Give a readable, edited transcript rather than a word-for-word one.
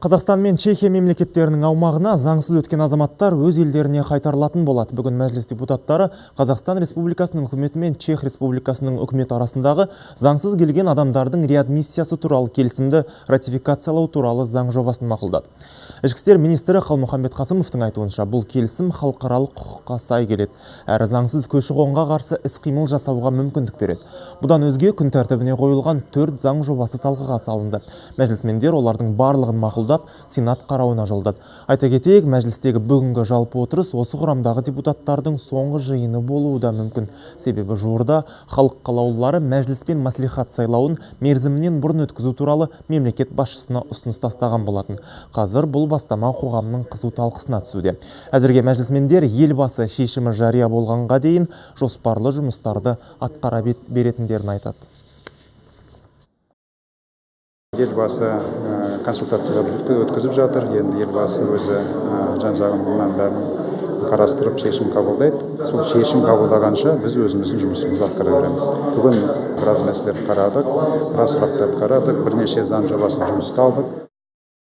Қазақстан мен Чехия мемлекеттерінің аумағына заңсыз өткен азаматтар өз елдеріне қайтарылатын болады. Бүгін Мәжіліс депутаттары Қазақстан Республикасының үкіметі мен Чех Республикасының үкіметі арасындағы заңсыз келген адамдардың реадмиссиясы туралы келісімді ратификациялау туралы заң жобасын мақұлдады. Ішкі істер министрі Қалмұханбет Қасымовтың айтуынша, бұл келісім халықаралық құқыққа сай келеді. Әрі заңсыз көші-қонға қарсы іс-қимыл жасауға мүмкіндік береді. Бұдан өзге күн тәртібіне қойылған төрт заң жобасы талқыға салынды. Мәжілісмендер олардың барлығын мақұлдап, Сенат қарауына жолдады. Айта кетейік, мәжілістегі бүгінгі жалпы отырыс осы құрамдағы депутаттардың соңғы жиыны болуы да мүмкін. Себебі жуырда халық қалаулылары мәжіліс пен мәслихат сайлауын мерзімінен бұрын өткізу туралы мемлекет басшысына ұсыныс тастаған болатын. Қазір бұл бастама қоғамның қызу талқысына түсуде. Әзірге мәжілісмендер Елбасы шешімі жария болғанға дейін жоспарлы жұмыстарды атқара беретіндерін айтады. Елбасы консультациялар өткізіп жатыр. Енді Елбасы өзі жан жағын, мынаның бәрін қарастырып, шешім қабылдайды. Сол шешім қабылдағанша біз өзіміздің жұмысымызды атқара береміз. Бүгін біраз мәселелерді қарадық, біраз сұрақтарды қарадық, бірнеше заң жобасын жұмысқа алдық.